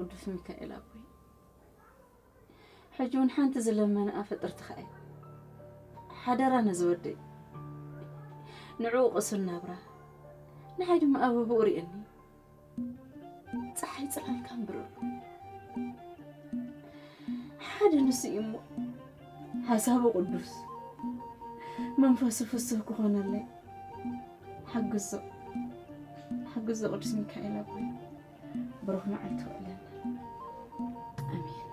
ቅዱስ ሚካኤል ኣቦይ፣ ሕጂ እውን ሓንቲ ዝለመንኣ ፍጥርትኻ እየ። ሓደራ ነዚ ወደይ፣ ንዕኡ ቅሱን ናብራ፣ ንዓይ ድማ ኣበባኡ ርእየኒ። ጸሓይ ጽላልካ ኣንብረሉ። ሓደ ንሱ እዩ እሞ፣ ሓሳቡ ቅዱስ፣ መንፈሱ ፍሱህ ክኾነለይ ሓግዞ፣ ሓግዞ ቅዱስ ሚካኤል ኣቦይ። ብሩኽ መዓልቲ ውዕለልና። ኣሜን።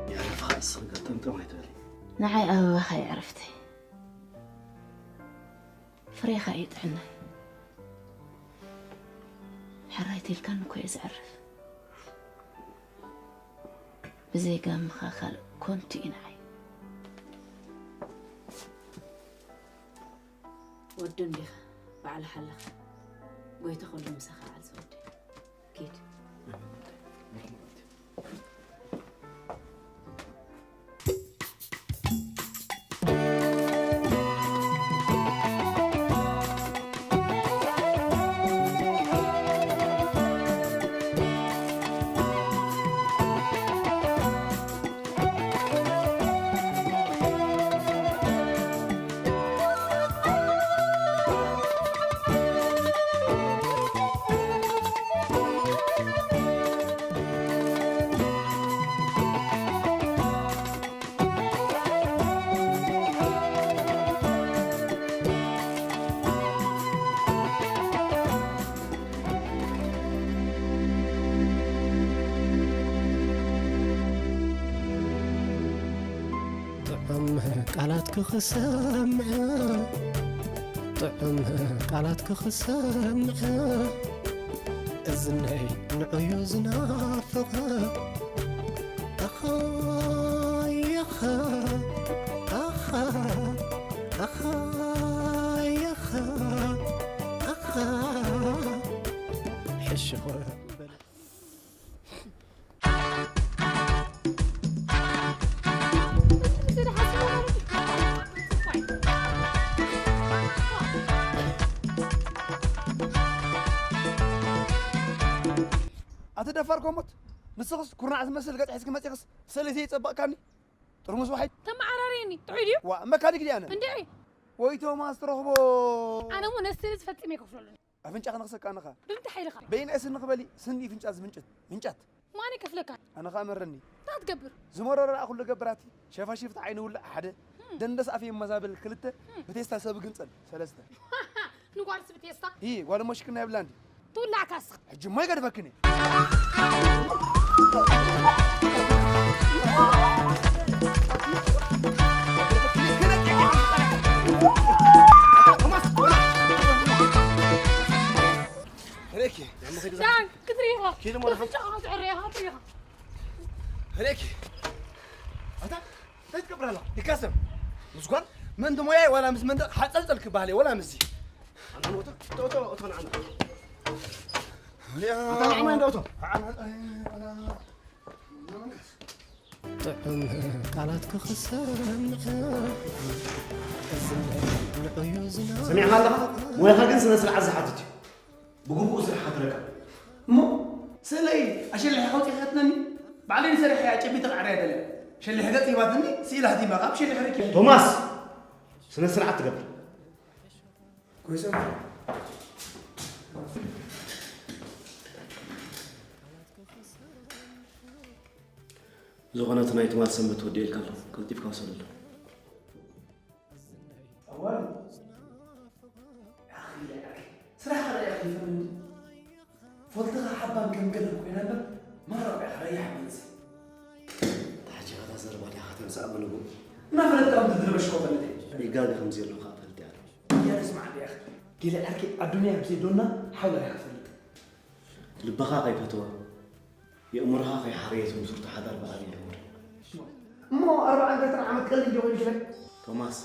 የዕረፍኻ እስኺ ገጠምጠም ኣይትበሊ። ንዓይ ኣበባኻ እዩ ዕረፍተይ፣ ፍሬኻ እዩ ጥዕናይ። ሕራይ ተልካኒ እኮ እየ ዘዕርፍ። ብዘይ ጋምኻ ካልእ ኮንቱ እዩ ንዓይ። ወዱ እንዲኻ፣ ባዕልኻ ኣለኻ። ጎይታ ኩሉ ምሳኻ ይዓል ዝወደይ። ኪድ። ጥዑም ቃላትኪ ክሰምዕ፣ ጥዑም ቃላትኪ ክሰምዕ፣ እዝነይ ንዑዩ ዝናፍቕ። ኣኻ፣ የኻ፣ ኣኻ፣ ኣኻ፣ የኻ፣ ኣኻ፣ ሕሽኹ በለ። ኣቲ ደፋር ኮሞት፣ ንስኽስ ኩርናዕ ዝመስል ገጽ ሒዝኪ መጺኽስ ሰለይተይ ይጸበቕካኒ? ጥርሙስ ዋሒድ? ተመዓራርየኒ፣ ጥዑይ ድዩ? ዋ፣ መካኒክ ድየ ኣነ? እንድዒ። ወይ ቶማስ ትረኽቦ። ኣነ እሞ ነዚ ሰለዚ ፈጺመ ኣይከፍለሉን። ኣፍንጫ ክነኽሰካ ኣነኻ። ብምንታይ ሓይልኻ? በይንዒ ስኒ ክበሊ፣ ስኒ ፍንጫ ዝምንጭት፣ ምንጫት። ማን ይከፍለካ? ኣነ ኸኣ መረኒ። እንታይ ትገብር? ዝመረረ ደኣ ኩሉ ገብራቲ፣ ሸፋሽፍቲ ዓይኒ ውልዕ ሓደ፣ ደንደስ ኣፍ የመዛብል ክልተ፣ ብቴስታ ሰብ ግንጸል ሰለስተ። ንጓልስ ብቴስታ? ኢ፣ ጓል እሞ ሽክና የብላን ድዩ? ትውላዕካ እስኻ። ሕጂ እሞ ይገድፈክን እየ። ሄሬኪ፣ ዳን፣ ክትሪኢኻ። ኪድ እሞ ደፈን። ጫኻ ትዕረኻ፣ ትሪኢኻ። ሄሬኪ። ኣታ እንታይ ትገብር ኣላ? ድካ ሰብ ምስ ጓል መን ድሞያይ ዋላ ምስ መንደቕ ሓጸልጸል ክበሃል እየ፣ ዋላ ምስዚ። ኣታ ንዓና። ኣታ ንዓና እንዶ እቶ። ጥዑም ቃላት ክኽሰር ንዑ ዝና- ሰሚዕኻ ኣለኻ? ሞያኻ ግን ስነ ስርዓት ዝሓትት እዩ። ብግቡእ ስራሕካ ትረከብ። እሞ ስእለይ ኣሸሊሐ ከውፅእ ከትነኒ? ባዕለይ ሰሪሐ ኣጨቢጠ ክዓርያ ደለ። ሸሊሐ ገፅ ሂባትኒ፣ ስኢላ ህዲማ ካብ ሸሊሐ ርኪ። ቶማስ፣ ስነ ስርዓት ትገብር። ኮይሰ። ዝኾነ እቲ ናይ ትማል ሰንበት ወዲኡ ኢልካ ኣሎ። ቀልጢፍካ ውሰደሉ። ኣዋል። ስራሕ ረያ ከይፈምን። ፎልትኻ ሓባን ከም ገደል ኮይና እምበር፣ ማራ ረያ ሓባን ሲ። ታሕጂ ኸታ ዘረባ ዲኻ ከተምጽእ ኣመልኩ። እናፈለጥካ ከም ትድርበሽ እኮ ፈልጥ እየ። ይጋገ ከም ዘየሎ ኸኣ ፈልጥ እየ። እያ ተስማዕ ዲኻ። ገለ ዓርኪ ኣዱንያ ብዘይ ዶና ሓውላ ኢኻ ትፈልጥ። ልብኻ ከይፈትዋ፣ የእምሮኻ ከይሓረየ እቲ ምስርቶ ሓዳር ብዓብዪ ይነውር። እሞ ኣርባዓን ክልተን ዓመት ቀሊል ዶ ኮይኑ ሽበል? ቶማስ፣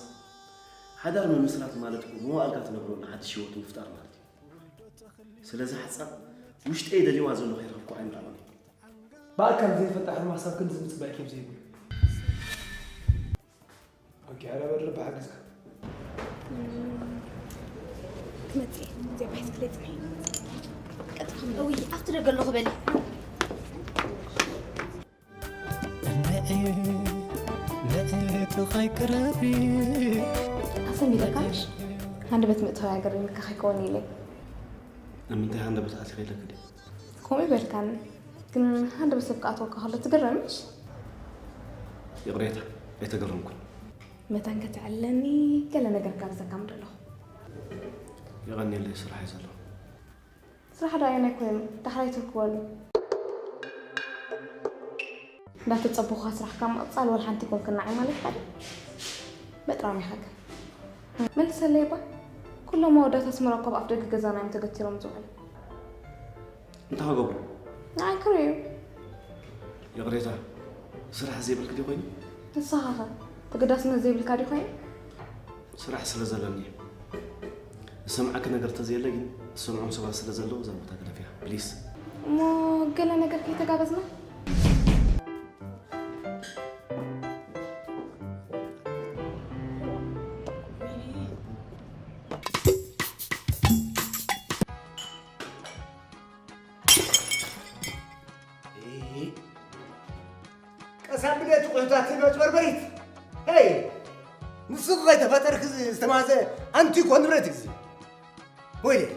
ሓዳር ምምስራት ማለት እኮ መዋእልካ ትነብረሉ ሓድሽ ህይወት ምፍጣር ማለት እዩ። ስለዚ ሓጻብ ውሽጠይ ደልዋ ዘሎ ከይረኸብኩ ኣይምርኣውን እየ። ብኣካል ዘይፈልጣ ሕልማ ክሳብ ክንድዚ ምጽባይ ኬፍ ዘይብሉ። ኦኬ፣ ኣረ በድሪ ብሓግዝካ። ክመጽእ እየ። እዚኣ ባይስክሌት ናይ ቀጥታ እውይ፣ ኣብቲ ደገ ኣለኹ በሊ። ንዒ፣ ንዒ፣ ጡኸይ ቅረቢ። ኣሰሚለካ ምሽ? ሃንደበት ምእታው ያገርምካ ከይከውን ኢለ። ንምንታይ ሃንደበት ኣትኺ ኢለክ ድዩ? ከምኡ ይበልካኒ። ግን ሃንደበት ሰብ ክኣትወካ ከሎ ትግረምሽ? ይቕሬታ፣ ኣይተገረምኩን። መታን ከተዕልለኒ ገለ ነገር ጋብዘካ ምደለኹ። የቐንየለይ፣ ስራሕ እዩ ዘሎ። ስራሕ ዶ ኣየናይ ኮይኑ? ዳሕራይ ትርክበሉ። እንዳተጸበኹኻ ስራሕካ ምቕጻል ወላ ሓንቲ ኣይኮንክን ንዓይ ማለትካ ድዩ? በጥራም ኢኻ ግን። መልሰለይ እባ። ኩሎም ኣወዳት ኣስመራ እኮ ኣብ ኣፍ ደገ ገዛና እዮም ተገቲሮም ዝውዕሉ። እንታይ ክገብሩ? ንዓይ ክርእዩ። ይቕሬታ፣ ስራሕ ዘይብልኪ ድዩ ኮይኑ? ንስኻ ኸ ተገዳስነት ዘይብልካ ድዩ ኮይኑ? ስራሕ ስለ ዘለኒ እዩ። ዝሰምዓኪ ነገር ተዘየለ ግን ዝሰምዖም ሰባት ስለ ዘለዉ እዛ ቦታ ግደፍያ፣ ፕሊስ። እሞ ገለ ነገር ከይተጋበዝና? ቀስ ኣብለይ እቲ ቁሕታት መጭበርበሪት። ሄይ! ንስኺ ከይተፈጠርኪ ዝተማዘ ኣንቲኮ ንብረት እዩ እዚ። ወይለይ!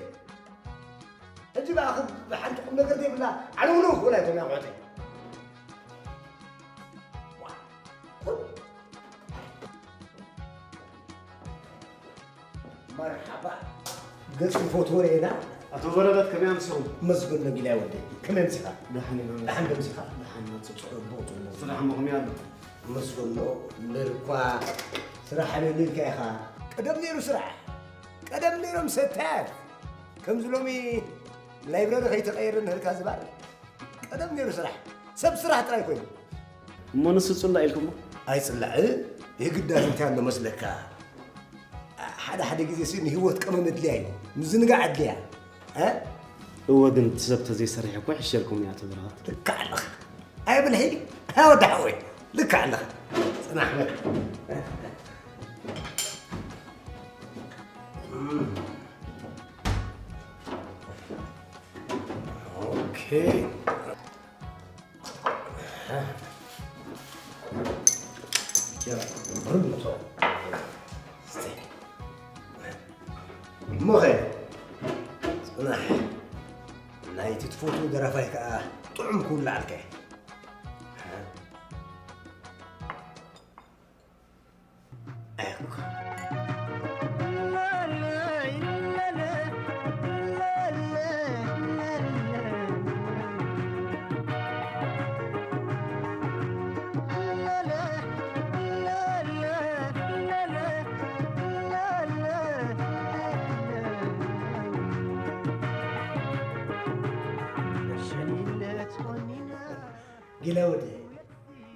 ሕጂ ብኣኺ ሓንቲ ቁም ነገር ዘይብላ ዓለውለው ክብላ ኣይኮነ ኣቑሑተይ። ዋ! መርሓባ። ገጽ ይፈትዎ ርኤና። ኣቶ ጎረበት፣ ከመይ ኣምሲኹም? መስገን ነቢላ ወደይ። ከመይ ኣምሲኻ? ደሓን ኢና። ደሓን ዶ ኣምሲኻ? ደሓን ኢና። ጽቡቕ፣ ጽቡቕ፣ ጽቡቕ። ስራሕ እሞ ከመይ ኣሎ? መስገን ዶ፣ እምበር እኳ ስራሕ ኣበሉ ኢልካ ኢኻ። ቀደም ነይሩ ስራሕ። ቀደም ነይሮም ሰታያት። ከምዚ ሎሚ ላይብረሪ ከይተቐየረ ንህልካ ዝባል። ቀደም ነይሩ ስራሕ። ሰብ ስራሕ ጥራይ ኮይኑ። እሞ ንሱ ጽላእ ኢልኩሞ? ኣይጽላእ፣ የግዳስ እንታይ ኣሎ መስለካ? ሓደ ሓደ ግዜ ሲ ንህይወት ቀመም ኣድልያ እዩ። ምዝንጋዕ ኣድልያ። እ? እወ፣ ግን እቲ ሰብ ተዘይሰርሕ እኮ ይሕሸልኩም እያ ትብርሃት። ልክዕ ኣለኻ። ኣይ ብልሒ፣ ኣይ ወዲ ሓወይ። ልክዕ ኣለኻ። ጽናሕ በል። ኦኬ። እሞኸ ጽናሕ፣ ናይቲ ትፈትዎ ደራፋይ ከኣ ጥዑም ክውልዓልካ እየ። ጊላ ወደ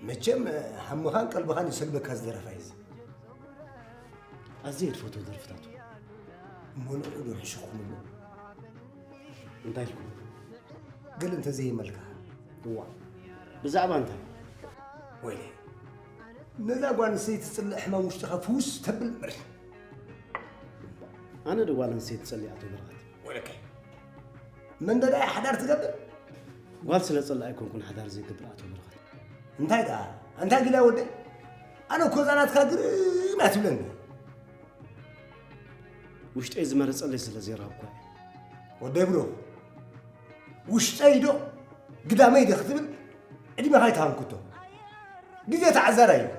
መቸም ሃምኻን ቀልብኻን ይሰልበካ ዝደረፋ እዩ። ኣዝየ ዝፈትዎ ደርፍታቱ። እሞ ንዑ ዶ ሕሽኹም እሞ እንታይ ኢልኩም? ገለ እንተዘይመልካ እዋ ብዛዕባ እንታይ? ወይለ ነዛ ጓል ኣንስተይቲ ትጽልእ ሕማም ውሽጥኻ ፍውስ ተብል ምርሽ ኣነ ዶ ጓል ኣንስተይቲ ትጸልእ ኣቶ በረኸት? ወለከይ መንደዳ ሓዳር ትገብር ጓል ስለ ጸላእ ኣይኮንኩን ሓዳር ዘይገብር ኣቶ በረኸት። እንታይ ደኣ እንታይ ግላ ወደይ ኣነ እኮ እዛ ናትካ ግርም እያ ትብለኒ ውሽጠይ ዝመረጸለይ ስለ ዘይረኸብኳ እየ። ወደይ ብሮ ውሽጠይ ዶ ግዳመይ ዶ ክትብል ዕድሜኻ ኣይተሃንኩቶ ግዜ ተዓዛራይ እዩ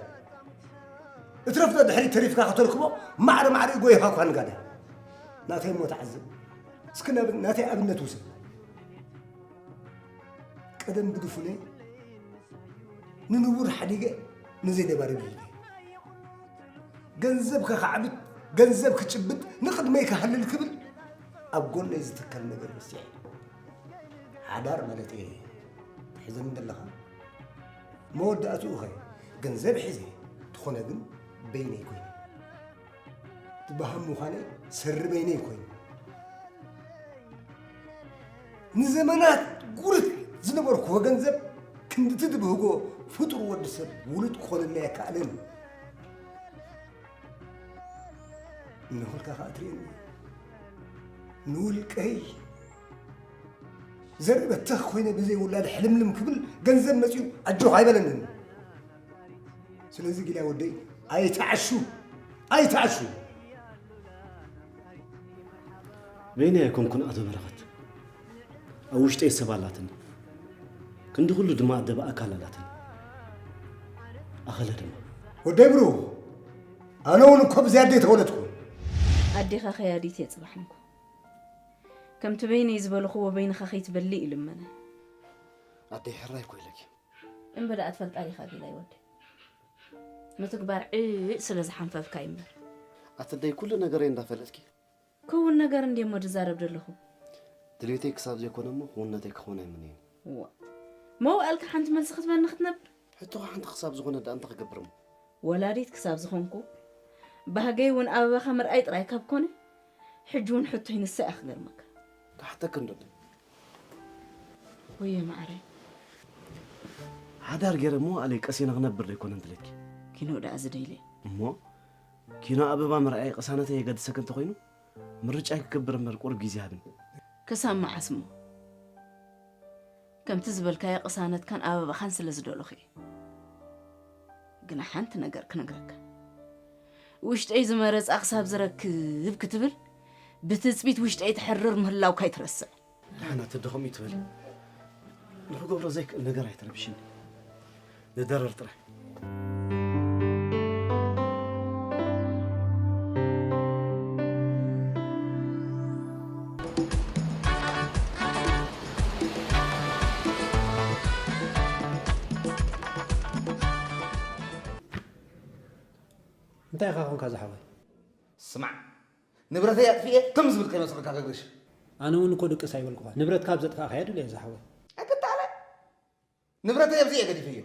እትረፍዶ ድሕሪ ተሪፍካ ከተርክቦ ማዕረ ማዕረ ይጎይኻ እኳ ንጋዳ ናተይ እሞ ተዓዝብ እስኪ ናብ- ናተይ ኣብነት ውሰድ ቀደም ብድፉነ ንንቡር ሓዲገ ንዘይደባሪ ብሂለ ገንዘብ ከኻዕብት ገንዘብ ክጭብጥ ንቕድመይ ክሃልል ክብል ኣብ ጎነይ ዝተከል ነገር መሲሕ ሓዳር ማለት እየ ትሕዘኒ ዘለኻ መወዳእትኡ ኸ ገንዘብ ሒዘ ትኾነ ግን በይነይ ኮይኑ ትበሃም ምዃነይ ሰሪ በይነይ ኮይኑ ንዘመናት ጉርት ዝነበርኩዎ ገንዘብ ክንድቲ ትብህጎ ፍጡር ወዲ ሰብ ውሉድ ክኾነለይ ኣይከኣለን እናኾልካ ከዓ ትርእየኒ ንውልቀይ ዘርኢ በተኽ ኮይነ ብዘይ ውላድ ሕልምልም ክብል ገንዘብ መፅኡ ኣጆኽ ኣይበለንን ስለዚ ጊላ ወደይ ኣይትዓሹ ኣይትዓሹ በይነይ ኣይኮንኩን ኣቶ በረኸት ኣብ ውሽጠይ ሰብ ኣላትኒ ክንዲ ኩሉ ድማ ኣደ ብኣካል ኣላትኒ ኣኸለ ድማ ወደይ ብሩ ኣነ እውን እኮ ብዘይ ኣደይ ተወለድኩ ኣዴኻ ከያዲት እየ ፅባሕ እንኮ ከምቲ በይነይ ዝበልኽዎ በይንኻ ከይትበሊ ይልመነ ኣደይ ሕራይ እኮ ኢለኪ እምበ ደኣ ትፈልጣ ዲኻ ቢላ ይወዲ ምትግባር ዕእ ስለ ዝሓንፈፍካ ይምበር ኣቲ ኣደይ ኩሉ ነገረይ እንዳፈለጥኪ ክውን ነገር እንድየ እሞ ድዛረብ ዘለኹ ድሌተይ ክሳብ ዘይኮነ እሞ ክውነተይ ክኾነ ኣይምነይን እዋ መውኣልካ ሓንቲ መልሲ ክትበኒ ክትነብር ሕቶኻ ሓንቲ ክሳብ ዝኾነ ደኣ እንታይ ክገብር እሞ ወላዲት ክሳብ ዝኾንኩ ባህገይ እውን ኣበባኻ ምርኣይ ጥራይ ካብ ኮነ ሕጂ እውን ሕቶይ ንሳ እያ ክገርመካ ክሓተክ እንዶ ኣደይ ወየ ማዕረይ ሓዳር ገይረ እሞ ኣለይ ቀሲነ ክነብር ዘይኮነ እንትለኪ ኪኖ ደኣ ዝደይለ እሞ ኪኖ ኣበባ ምርኣይ ቅሳነተይ የገድሰክ እንተኾይኑ ምርጫይ ክገብር እምበር ቁሩብ ግዜ ሃብኒ ክሳብ መዓስ እሞ ከምቲ ዝበልካዮ ቅሳነትካን ኣበባኻን ስለ ዝደለኹ እየ ግና ሓንቲ ነገር ክነግረካ ውሽጠይ ዝመረፃ ክሳብ ዝረክብ ክትብል ብትፅቢት ውሽጠይ ትሕርር ምህላውካ ኣይትረስዕ ደሓና ትድኸም ይትበል ንክገብሮ ዘይክእል ነገር ኣይትረብሽኒ ንደረር ጥራይ እንታይ ኢኻ ኾንካ ዝሓወይ ስማዕ ንብረተይ ኣጥፍኤ ትም ዝብል ከይመስለካ ገግሽ ኣነ እውን እኮ ድቅስ ኣይበልኩኻ ንብረትካ ኣብ ዘጥፋእካዮ ድልየ ዝሓወይ ኣይክተኣለ ንብረተይ ኣብዚ እየ ገዲፈዮ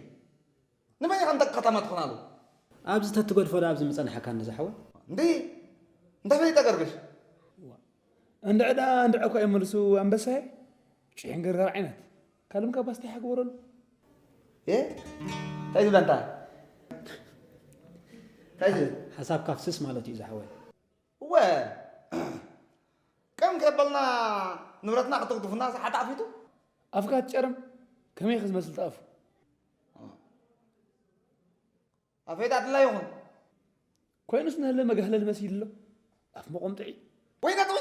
ንመን ኢኻ ንደቂ ከተማ ትኾናሉ ኣብዚ ተትገድፎ ዶ ኣብዚ ምጸናሕካኒ ዝሓወይ እንዲ እንታይ ፈሊጠ ገርግሽ እንድዕዳ እንድዕኳ ይመልሱ ኣንበሳይ ጭሕን ገርገር ዓይነት ካልም ካብ ባስቲ ሓግበረሉ እንታይ ዝብላ እንታ እንታይ ዝብል ሓሳብካ ፍስስ ማለት እዩ ዝሓወይ እወ ቀም ከበልና ንብረትና ክትግድፉና ሰሓት ኣፊቱ ኣፍካ ትጨርም ከመይ ክዝመስል ተኣፉ ኣፈይት ኣድላ ይኹን ኮይኑስ ንህለ መጋህለል መሲሉ ኣሎ ኣፍ መቆምጥዒ ወይ ነጥዊ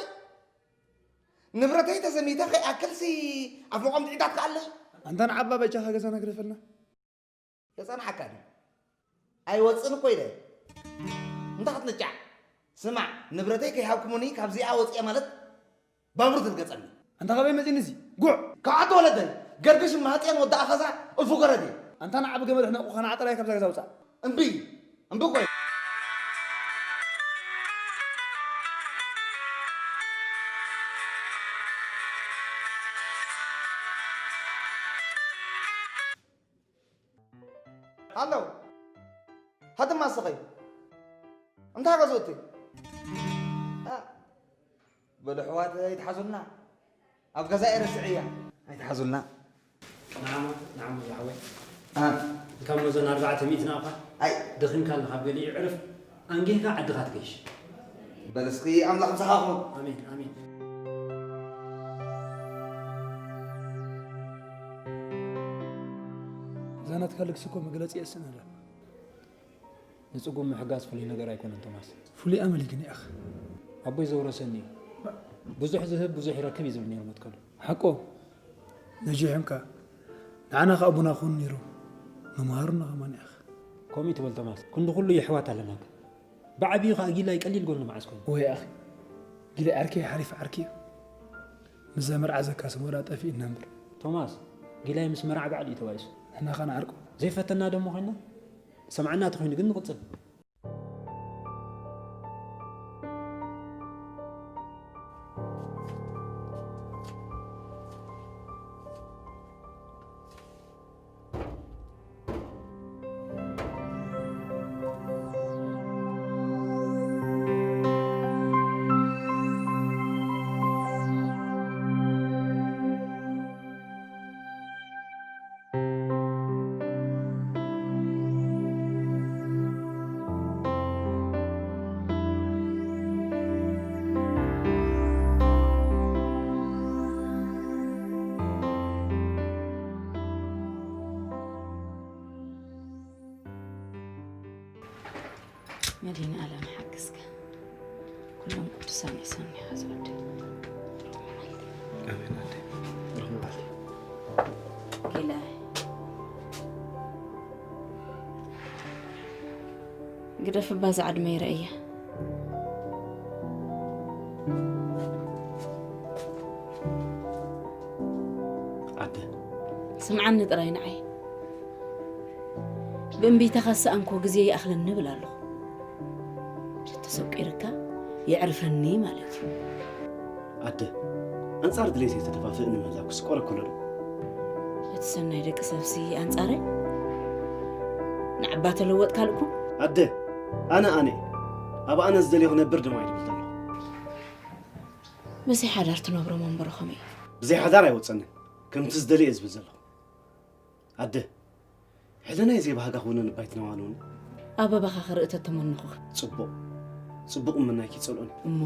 ንብረተይ ተሰሚተ ከይኣክልሲ ኣብ መቆምጥዒታት ከኣለይ ኣንታ ንዓባ በጃኻ ገዛና ግደፈልና የጸንሓካ ድዩ ኣይወፅን እኮ ኢለ እንታይ ክትንጫዕ ስማዕ ንብረተይ ከይሃብኩሙኒ ካብዚኣ ወፅየ ማለት ባቡር ትርገፀኒ ኣንታ ካበይ መፂኒ እዚ ጉዕ ከዓተ ወለደይ ገርግሽ ማህፅየን ወዲ ኣኸዛ እልፉ ገረድ እዩ ኣንታ ንዓቢ ገመድ ሕነቑ ከነዓጠላይ ካብዛ ገዛ ውፃእ እምቢ እምቢ እኮ እዩ ኣለዉ ሃተማ ስኸይ እንታይ ገዝኡ እቲ በሉ ኣሕዋት ኣይትሓዙልና። ኣብ ገዛ እየ ረስዐያ። ኣይትሓዙልና። ንዓማ ንዓማ ዝሓወይ አ ካብ መዞን ኣርባዕተ ሚእቲ ናቕፋ ኣይ ደኺምካ ኣለኻ ገሊኡ ዕርፍ ኣንጊህካ ዓድኻ ትገይሽ። በል እስኺ ኣምላኽ ምሳኻ ይኹን። ኣሜን ኣሜን። እዛ ናትካ ልግሲ እኮ መግለጺ የስእነላ። ንጽጉም ምሕጋዝ ፍሉይ ነገር ኣይኮነን ቶማስ። ፍሉይ ኣመል እዩ ግን ያኽ። ኣቦይ ዘውረሰኒ እዩ። ብዙሕ ዝህብ ብዙሕ ይረክብ እዩ ዝብል ነይሩ መትከሉ። ሓቆ ነጂሖምካ ንዓና ከኣ ኣቦና ክኾኑ ነይሮም። መምሃሩና ከማን ያኽ። ከምኡ ትበል ቶማስ። ክንዲ ኩሉ የሕዋት ኣለና ግን። ብዓብዩ ከኣ ጊላይ ቀሊል ጎኑ መዓስ ኮይኑ። ወይ ኣኺ ጊላይ ዓርከይ ሓሪፍ ዓርኪ እዩ። ምስ ዘመርዓዘካ ስም ወላ ጠፊእና እምበር። ቶማስ ጊላይ ምስ መርዓ ባዕሉ እዩ ተባኢሱ። ንሕና ከ ንዓርቆ። ዘይፈተና ደሞ ኮይና? ሰምዓና ተኾይኑ ግን ንቕጽል። መድህን ኣለም ሓግዝካ ኩሎም ቅዱሳን ይሰኒኻ ዝወደ ኣሜን ኣደይ። ርሑም መዓልቲ። ጊላ ግደፍ እባ እዛ ዕድመ ይረእያ ኣደ ስምዓኒ ጥራይ ንዓይ ብእምቢታ ከሰኣንኮ ግዜ ይኣኽለኒ እብል ኣለኹ ተሰቂርካ የዕርፈኒ ማለት እዩ ኣደ ኣንጻር ድሌተይ ተደፋፍእኒ ምህላኩስ ቆረኩሎ ዶ እቲ ሰናይ ደቂ ሰብሲ ኣንጻረይ ንዓባ ተለወጥካልኩም ኣደ ኣነ ኣነ ኣብ ኣነ ዝደልዮ ክነብር ድማ ይድብል ዘሎ ብዘይ ሓዳር ትነብሮ መንበሮ ከመይ እዩ ብዘይ ሓዳር ኣይወፀንን ከምቲ ዝደልየ ዝብል ዘለኹ ኣደ ሕልናይ ዘይባህጋ ክውንን እባ ኣይትነዋንውኒ ኣበባኻ ክርኢ ተተመነኹ ጽቡቕ ጽቡቕ ምምናይኪ ይጸልኦኒ እሞ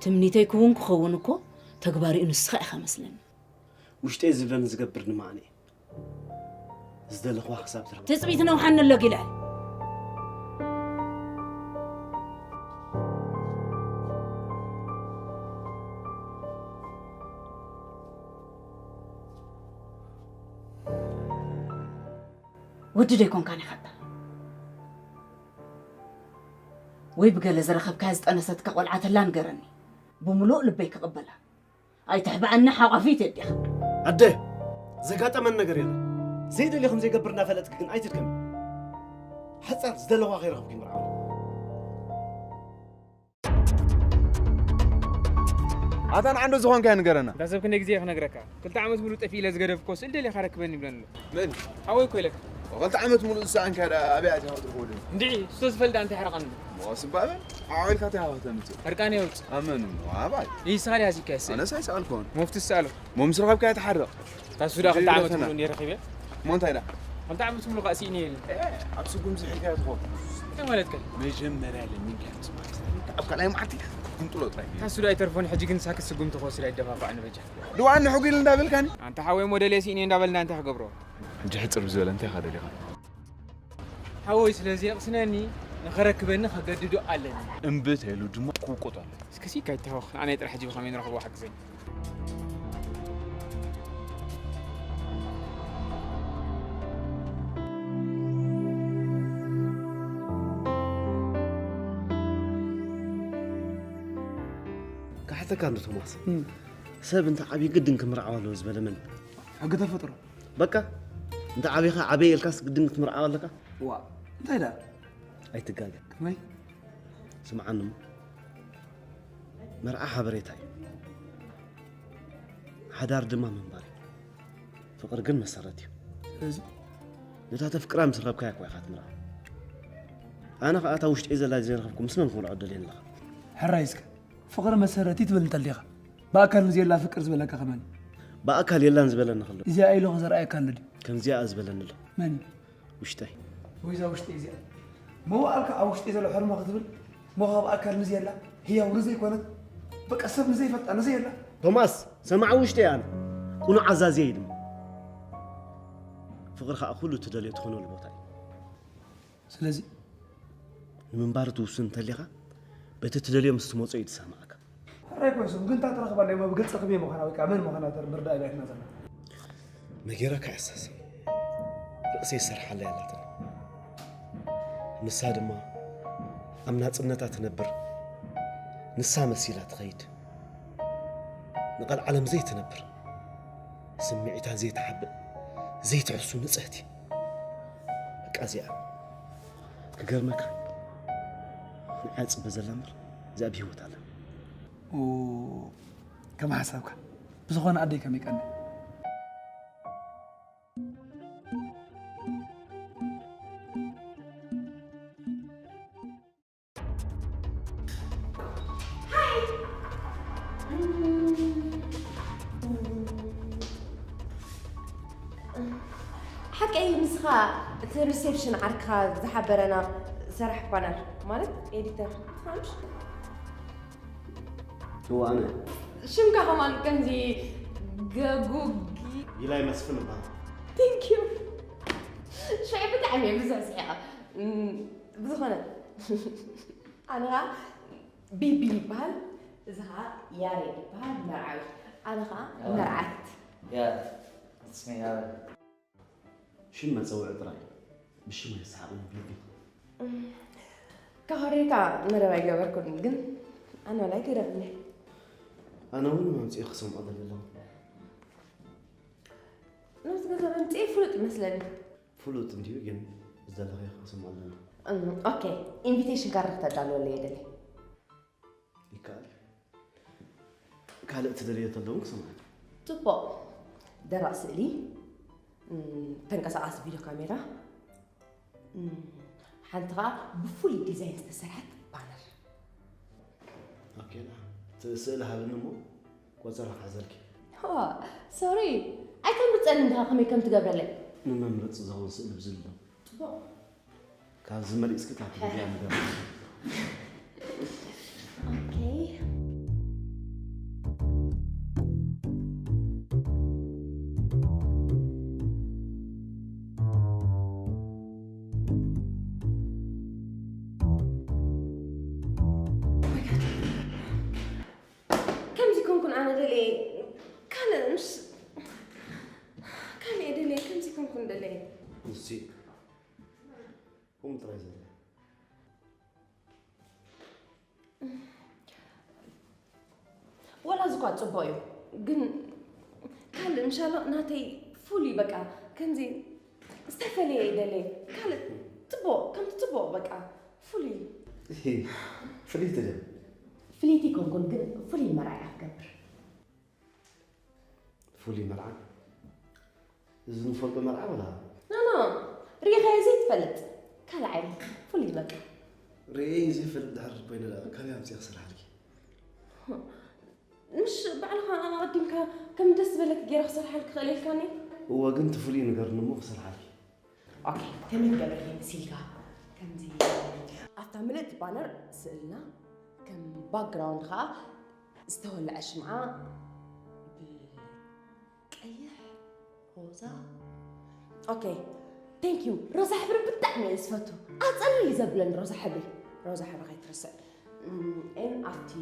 ትምኒተይ ክውን ክኸውን እኮ ተግባሪኡ ንስኻ ኢኻ መስለኒ ውሽጠይ ዝብለኒ ዝገብር ድማ ኣነ እየ ዝደለኽዋ ክሳብ ትረኽባ ትጽቢት ነውሓኒ ኣሎ ጊለ ወዲ ዶ ኣይኮንካን ኢኻ እታ ወይ ብገለ ዝረኸብካያ ዝጠነሰትካ ቆልዓ ተላ ንገረኒ ብምሉእ ልበይ ክቕበላ ኣይተሕብኣኒ ሓቋፊት የዲኻ ኣደ ዘጋጠመን ነገር የለን ዘይደልዮ ከም ዘይገብር እናፈለጥክ ግን ኣይትድከም ሓፃር ዝደለዋ ከይረኸብክ ይምርዓው ኣታ ንዓንዶ ዝኾንካዮ ንገረና። እታ ሰብ ክንደይ ግዜ እየ ክነግረካ? ክልተ ዓመት ሙሉእ ጠፊእ ኢለ ዝገደፍክዎ ስእሊ ደሊኻ ረክበኒ ይብለኒ ኣሎ። መን? ሓወይ እኮ ኢለካ። ክልተ ዓመት ሙሉእ እሳ እንካዳ ኣበይ ኣቲኻ ክትረኽቦ ድዩ? እንድዒ፣ ስቶ ዝፈልጥ ኣንተ ይሕረቐኒ። ሞስ እባ በል፣ ዓው ኢልካ እንታይ ሃዋ ተምጽእ? ሕርቃነ የውጽእ። ኣመን እሞ ኣባይ። ይስኻል ያዚካ ይስእል። ኣነስ ኣይሰኣልኩን። ሞፍቲ ዝሰኣልኩ። ሞምስ ረኸብካዮ ተሓርቕ። ታሱ ዳ ክልተ ዓመት ሙሉእ እንድየ ረኺበ። እሞ እንታይ ዳ? ክልተ ዓመት ሙሉእ ከዓ ስኢነ እየ ኢለ። ኣብ ስጉም ዝሒልካዮ ትኸውን። እንታይ ማለትካ እዩ? መጀመርያ ለሚንካ ትስማዕ። ኣብ ካልኣይ መዓልቲ ግንጥሎ ጥራይ። ታሱ ዳ ኣይተርፎን። ሕጂ ግን ሳክት ስጉምቲ ክወስድ ኣይደፋፋዕን በጃ። ድዋኒ ሕጉ ኢሉ እንዳበልካኒ። ኣንታ ሓወይ ሞዴል እየ ስኢነ እንዳበልና እንታይ ክገብሮ? ሕጂ ሕጽር ብዝበለ እንታይ ኢኻ ደሊኻ? ሓወይ ስለዚ የቕስነኒ ንኸረክበኒ ከገድዶ ኣለኒ። እምቢ ተይሉ ድማ ክውቅጦ ኣለኒ። እስከ ሲካ ይተሃወኽ ንዓናይ ጥራሕ ሕጂ ብኸመይ ንረኽቦ ሓግዘኒ። ካሕተካ እንዶ ቶማስ ሰብ እንተ ዓብዪ ግድን ክምርዓው ኣለዎ ዝበለ መን ሕጊ ተፈጥሮ በቃ እንተ ዓቢኻ ዓበየ ኢልካስ ግድን ክትምርዓው ኣለካ ዋ እንታይ ዳ ኣይትጋገ ከመይ ስምዓኒ እሞ መርዓ ሓበሬታ እዩ ሓዳር ድማ ምንባር እዩ ፍቕሪ ግን መሰረት እዩ ስለዚ ነታ ተፍቅራ ምስ ረኸብካያ እኳ ኢኻ ትምርዓ ኣነ ኸዓ እታ ውሽጠይ ዘላ ዘይረኸብኩ ምስ መን ክምርዖ ደልየ ኣለኻ ሕራይ እስከ ፍቕሪ መሰረት እዩ ትብል እንተሊኻ፣ ብኣካል ንዘየላ ፍቅር ዝበለካ ከመን? ብኣካል የላን ዝበለኒ ከሎ። እዚኣ ኢሉ ክዘርኣየካ ኣሎ ድዩ? ከምዚኣ ዝበለኒ ኣሎ። መን እዩ? ውሽጠይ። ወይዛ ውሽጠይ እዚኣ። መዋእልካ ኣብ ውሽጠይ ዘሎ ሕርሞ ክትብል፣ ሞ ካብ ኣካል ንዘየላ፣ ህያው ንዘይኮነት፣ በቃ ሰብ ንዘይፈልጣ ንዘየላ። ቶማስ፣ ሰማዕ ውሽጠይ ኣነ። ቁኑዕ ኣዛዝየ እዩ ድማ። ፍቕሪ ከዓ ኩሉ እትደልዮ ትኾነሉ ቦታ እዩ። ስለዚ ንምንባር ትውስን እንተሊኻ፣ በቲ ትደልዮ ምስ ትመጾ እዩ ዝሰማዓካ። ሕራይ ኮይሱም፣ ግን እታ ትረኽባ ኣለይ፣ ብግልጺ ክመይ ምዃና ወይ ከዓ መን ምዃና ተር-፣ ምርዳእ እያ ኣድላይትና ዘላ። ነጊረካ እያ ሳሰ። ርእሰይ ዝሰርሓላ እያ ኣላትኒ። ንሳ ድማ ኣብ ናጽነታ ትነብር። ንሳ መሲላ ትኸይድ። ንቐልዓለም ዘይትነብር። ስምዒታ ዘይትሓብእ፣ ዘይትሕሱ ንጽህቲ። በቃ እዚኣ። ክገርመካ፣ ንዓይ ጽበ ዘላ እምበር፣ እዚኣ ብህይወት ኣላ። ኦ፣ ከም ሓሳብካ። ብዝኾነ ኣደይ ከመይ ቀኒ? ሓቀይ ንስኻ እቲ ሪሴፕሽን ዓርክኻ ዝሓበረና ሰራሕ ባነር ማለት ኤዲተር ትኻምሽ? እዋ ኣነ። ሽምካ ከማን ከምዚ ገጉጊ። ቢላይ መስፍን እበሃል። Thank you። ሽዑ ብጣዕሚ እየ ብዙሕ ስሒቐ። እም፣ ብዝኾነ ኣነ ኸዓ ቢቢ ይበሃል፣ እዚ ኸዓ ያሬድ ይበሃል መርዓዊ። ኣነ ኸዓ መርዓት። ያ፣ እስመ ያሬድ። ሽም መጸውዒ ጥራይ፣ ብሽም ኣይሰሓቕን ቢቢ። ካብ ሃሪርካ መደብ ኣይገበርኩን፣ ግን ኣነ ዋላ ኣይገረምኒ። ኣነ እውን መምጽኢ ክሰምዖ ደሊ ኣለኹ። ናብዚ ገዛ መምጽኢ ፍሉጥ ይመስለኒ። ፍሉጥ እንድዩ፣ ግን ዝደለኻዮ ክሰምዖ ኣለኒ። እም፣ ኦኬ፣ ኢንቪቴሽን ካርድ ክተዳልወለይ እየ ደሊ። ይከኣል። ካልእ ትደልዮ ተሎ እውን ክሰምዓካ። ጽቡቕ። ደረቕ ስእሊ፣ እም፣ ተንቀሳቓሲ ቪድዮ ካሜራ፣ እም፣ ሓንቲ ኸኣ ብፍሉይ ዲዛይን ዝተሰርሐት ባነር። ኦኬ፣ ላ። እቲ ስእሊ ሃብኒ እሞ ቆጸራ ክሕዘልኪ። ዋ፣ ሶሪ። ኣይተምርጸኒ እንዲኻ ከመይ ከም ትገብረለይ? ንመምረጺ ዝኸውን ስእሊ ብዝሎ። ጽቡቕ። ካብዚ መሪጽኪ እታ ትደልያ ንገር። ኦኬ። ከምዚ ኮንኩን ኣነ ደልየ ካልእ ምስ ካልእ ደልየ ከምዚ ኮንኩን ደልየ። ንሲ ከምኡ ጥራይ ዘለ። ወላ እዚ እኳ ጽቡቕ እዩ፣ ግን ካልእ ምሻሎ ናተይ ፍሉይ በቃ ከምዚ ዝተፈለየ ይደለይ። ካልእ ጽቡቕ፣ ከምቲ ጽቡቕ በቃ ፍሉይ። እሂ፣ ፍልይቲ ድያ? ፍልይቲ ኣይኮንኩን፣ ግን ፍሉይ መርዓ እያ ክገብር። ፍሉይ መርዓ? እዚ ንፈልጦ መርዓ ወላ? ኖ፣ ኖ፣ ርኢኻዮ ዘይትፈልጥ። ካልእ ዓይነት፣ ፍሉይ በቃ። ርእየ ዘይፈልጥ ድሕር ኮይነ ደኣ ካበይ ኣምጺኤ ክሰርሓልኪ? ምሽ ባዕልኻ ኣቐዲምካ ከም ደስ ዝበለክ ገይረ ክሰርሓልክ ክኽእል ኢልካኒ? እወ፣ ግን እቲ ፍሉይ ንገርኒ እሞ ክሰርሓልኪ። ኦኬ፣ ከመይ ክገብረለይ መሲልካ? ከምዚ ኣብታ ምልእቲ ባነር ስእልና፣ ከም ባክግራውንድ ኸኣ ዝተወልዐ ሽምዓ ብቀይሕ፣ ሮዛ። ኦኬ፣ ቴንክ ዩ። ሮዛ ሕብሪ ብጣዕሚ እየ ዝፈቱ። ኣጸልል እዩ ዘብለኒ ሮዛ ሕብሪ። ሮዛ ሕብሪ ከይትርስዕ። እም፣ ኤን ኣብቲ፣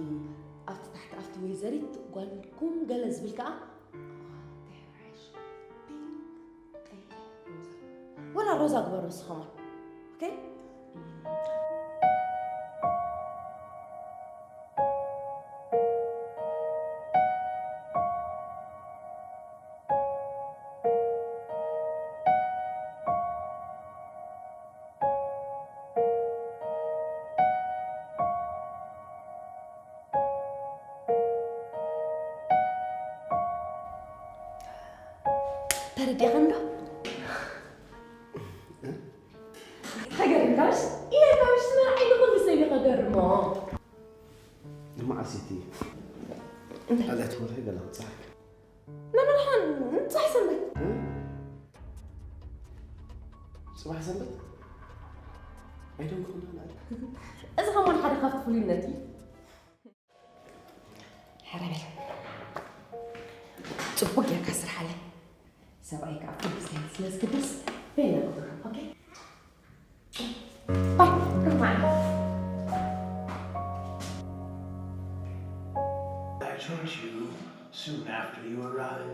ኣብቲ ታሕቲ፣ ኣብቲ ወይዘሪት ጓልኩም ገለ ዝብል ከኣ፣ ኦ፣ እንታይ ይውሕሽ? ፒንክ፣ ቀይሕ፣ ሮዛ። ወላ ሮዛ ግበሮ ንስኻ ከማን። ኦኬ? ተረዲእኻኒ ዶ? ተገርምካሽ? ኢለካሽ፣ መርዓይ ንኹሉ ሰብ እዩ ከገርሞ። ንመዓስ ሲቲ፣ እንታይ? ኣላት ወርሒ ገለ ክጽሓፍ። ንመድሓን ንጽሓ ሰንበት። እ? ጽባሕ ሰንበት? ኣይደንኩኹም ንኣል። እዚ ከማን ሓደ ካብቲ ፍሉይነት እዩ። ሕረ በል። ጽቡቅ ጌርካ ስርሓለይ። ሰብኣይ ከኣ ኩሉ ስለ ዝግደስ በይና ንኹን። ኦኬ? ባይ። ሩማን። I charge you soon after you arrive.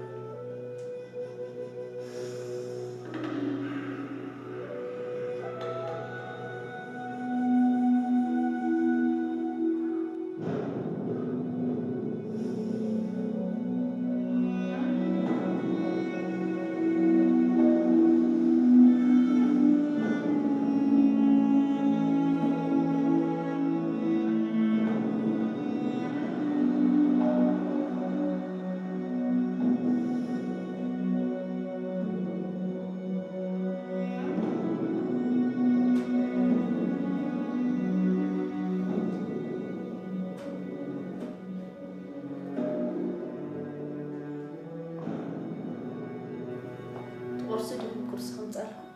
ቁርሲ ዲኹም ቁርሲ ከምጻልኩም?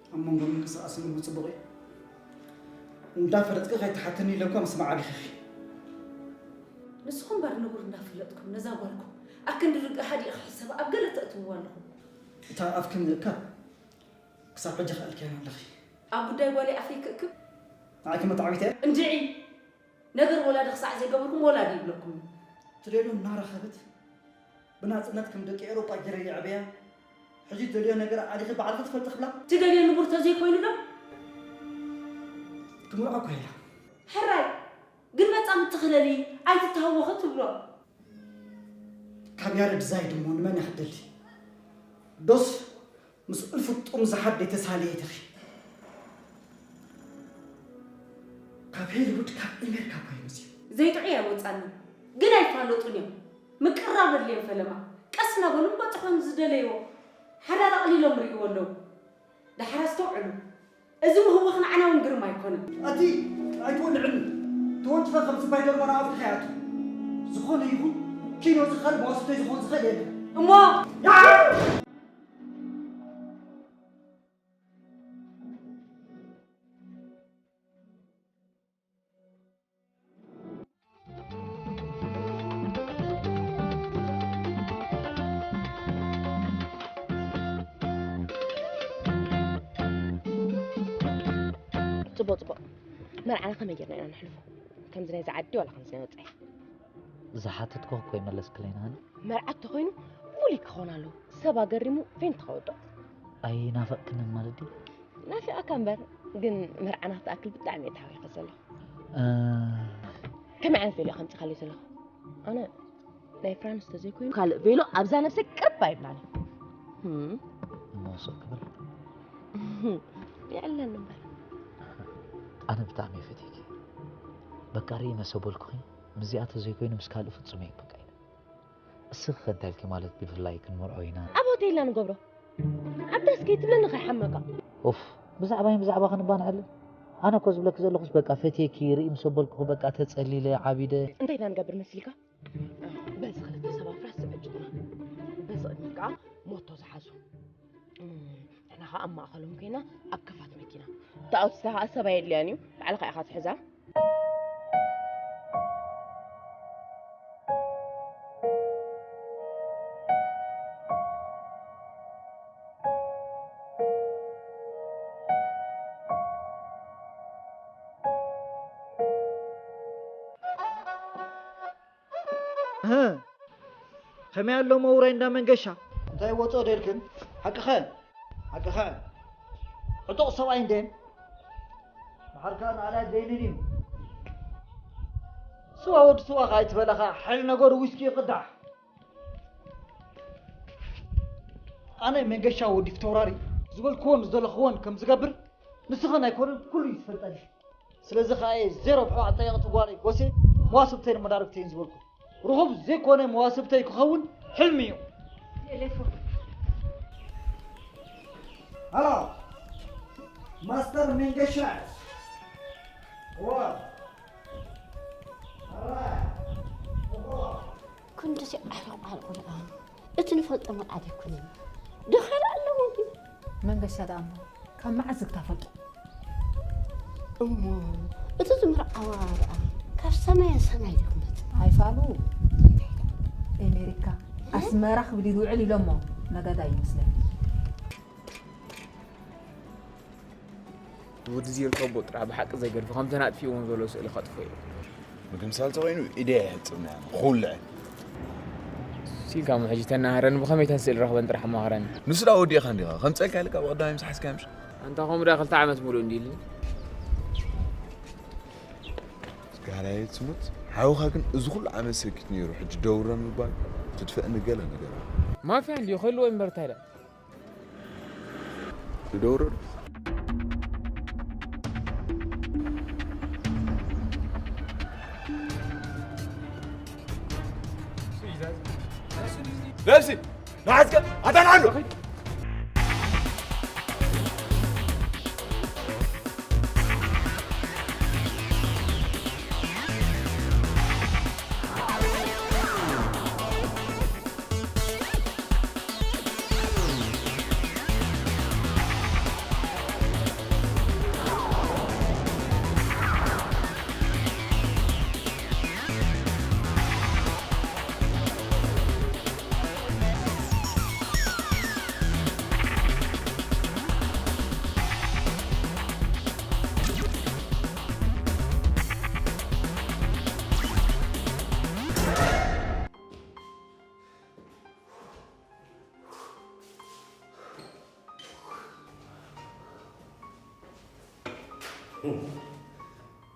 ኣብ መንጎ ምንቅስቓስ ምግቢ ጽቡቕ እዩ። እንዳፈለጥኪ ከይትሓተኒ ኢለ እኳ ምስማዕ ኣቢኺኺ። ንስኹም እምበር ንቡር እንዳፈለጥኩም ነዛ ጓልኩም ኣክንዲ ርግእ ሃዲእ ክሕሰብ ኣብ ገለ ተእትውዋ ኣለኹም። እታ ኣፍኪ ምእካብ ክሳብ ሕጂ ከኣልክያን ኣለኺ። ኣብ ጉዳይ ጓለይ ኣፈይ ክእክብ? ንዓኪ መተዓቢት እያ? እንድዒ! ነገር ወላዲ ክሳዕ ዘይገበርኩም ወላዲ ይብለኩም። ትደልዮ እናረኸበት ብናጽነት ከም ደቂ ኤውሮጳ ጌረ የዕበያ። ሕጂ ትደልዮ ነገር ኣሊኺ ባዕልኺ ትፈልጢ ክብላ? ትደልዮ ንቡር ተዘይኮይኑ ዶ? ክምርዖ እኮ ኢላ። ሕራይ፣ ግን መጻምድቲ ክለሊ ኣይትተሃወኺ ትብሎ። ካብ ያረድ ዛይድ እሞ ንመን እያ ክትደሊ? ዶስ ምስ እልፊ ጥሙዛሓት ደይተሳለየት ኢኺ? ካብ ሆሊውድ ካብ ኣሜሪካ እኮ እዩ መፅዩ። ዘይጥዑይ ኣይወፃንን፣ ግን ኣይፋለጡን እዮም። ምቅራብ ኣድልዮም ፈለማ። ቀስ እናበሉ ምበፅሖም ዝደለይዎ ሓዳር ኣቕሊሎም ርእይዎ ኣለዉ። ዳሕር ኣስተውዕሉ። እዚ ምህዋኽ ንዓና እውን ግርም ኣይኮነን። ኣቲ ኣይትወልዕኒ። ተወንጭፈ ከም ስፓይደርማን ኣብ ኣፍካ ይኣቱ። ዝኾነ ይኹን ኪኖ ዝኸል መዋስብተይ ዝኾን ዝኽእል የለን። እሞ ጽቡቕ፣ ጽቡቕ። መርዓና ከመይ ጌርና ኢና ነሕልፎ? ከምዚ ናይዚ ዓዲ ዋላ ከምዚ ናይ ወጻኢ? ዝሓተትኩኺ እኮ ይመለስክለይን ሃኒ። መርዓ እንተኾይኑ ፍሉይ ክኾን ኣለዎ። ሰብ ኣገሪሙ ፌንት ከወድቕ። ኣይናፈቕክንን ማለት ድዩ? ናፊቐካ እምበር፣ ግን መርዓና ክትኣክል ብጣዕሚ እየ ተሃዊኸ ዘለኹ። እ፣ ከመይ ዓይነት ቬሎ ከምጺኻለይ ዘለኹ? ኣነ ናይ ፍራንስ ተዘይኮይኑ ካልእ ቬሎ ኣብዛ ነብሰይ ቅርብ ኣይብላን እየ። ህም። እሞ ስቕ ክብል። የዕለኒ እምበር። ኣነ ብጣዕሚ እየ ፈትየኪ። በቃ ርእይ መሰ በልኩኺ፣ ምስዚኣ ተዘይኮይኑ ምስ ካልእ ፍጹም እየ በቃ ኢለ። እስኺ ከ እንታይ ኢልኪ ማለት ብፍላይ ክንመርዖ ኢና? ኣብ ሆቴል ኢና ንገብሮ። ኣብ ዳስ ከይትብለኒ ከይሓመካ። ኡፍ፣ ብዛዕባይን ብዛዕባኽን እባ ንዕልል። ኣነ እኮ ዝብለኪ ዘለኹስ በቃ ፈትየኪ፣ ርእይ ምስ ኣበልኩኺ በቃ ተጸሊለ፣ ዓቢደ። እንታይ ኢና ንገብር መስሊካ? በዚ ክልተ ሰብ ኣፍራስ ዝዕጭቑና። በዚ ቅድሚት ከኣ ሞቶ ዝሓዙ። እም፣ ንሕና ከኣ ኣብ ማእከሎም ኮይና ኣብ ክፋት መኪና። እታ ኣውቶቡስ ከኣ ሰብ ኣየድልያን እዩ። ባዕልኻ ኢኻ ትሕዛ። እህ፣ ከመይ ኣሎ መውራይ እንዳ መንገሻ? እንታይ ወጾ ደልክን? ሓቅኸ፣ ሓቅኸ። ዕጡቕ ሰብኣይ እንዴ? ድሓር ከኣ ንኣላይ ደይንን እዩ። ስዋ ወዲ ስዋ ከኣ ኣይትበላኻ፣ ሓይሊ ነገሩ ዊስኪ ይቕዳሕ። ኣነ መንገሻ ወዲ ፊተውራሪ ዝበልክዎን ዝደለኽዎን ከም ዝገብር ንስኽን ኣይኮነን ኩሉ እዩ ዝፈልጠኒ። ስለዚ ከኣ እየ ዜሮ ብሕባዕ ጠየቕቲ ጓለይ ጎሴ መዋስብተይን መዳርግተይን ዝበልኩ። ርኹብ ዘይኮነ መዋስብተይ ክኸውን ሕልሚ እዩ። የሌፎ። ሃሎ፣ ማስተር መንገሻ። እዋ። ሃሎ፣ ደስ ዓርቕ ዓርቕ ደኣ እቲ ንፈልጦ መርዓ ዘይኮነን። ደኸረ ኣለዎ ድዩ? መንገሻ ደኣ እሞ ካብ መዓዝ ዝግታ ፈልጦ? እሞ እቲ ዝምርዓዋ ደኣ ካብ ሰማየ ሰማይ ድዩ ክመጽእ? ኣይፋሉ። ኣሜሪካ፣ ኣስመራ ክብል ይውዕል ኢሎሞ። መጋዳ ይመስለኒ። ወዲ ዝርከቦ ጥራሕ ብሓቂ ዘይገድፎ፣ ከምተን ኣጥፊእዎም ዘሎ ስእሊ ከጥፍኦ እዩ። ምድምሳል ተኾይኑ ኢደይ ኣይሕጽብና እያ፣ ክውልዐ። ሲልካ እሞ ሕጂ ተናሃረኒ፣ ብኸመይ ተን ስእሊ ረኽበን ጥራሕ ኣማኽረኒ። ንሱ ደኣ ወዲእኻ እንዲኻ፣ ከምጸልካ ኢልካ ብቐዳማይ ምስ ሓዝካዮ ምሽ? ኣንታ ከምኡ ደኣ ክልተ ዓመት ሙሉእ እንዲልኒ። ጋላየት ስሙት፣ ሓውኻ ግን እዚ ኩሉ ዓመት ሰኪት ነይሩ፣ ሕጂ ደውረን ምባል ትጥፍእኒ ገለ ነገር ኣሎ። ማፍያ እንድዩ ክህልዎ እምበር እንታይ ደኣ? ዝደውረሉ። ነብሲ፣ ንሓዝከ፣ ኣታን ዓንዱ።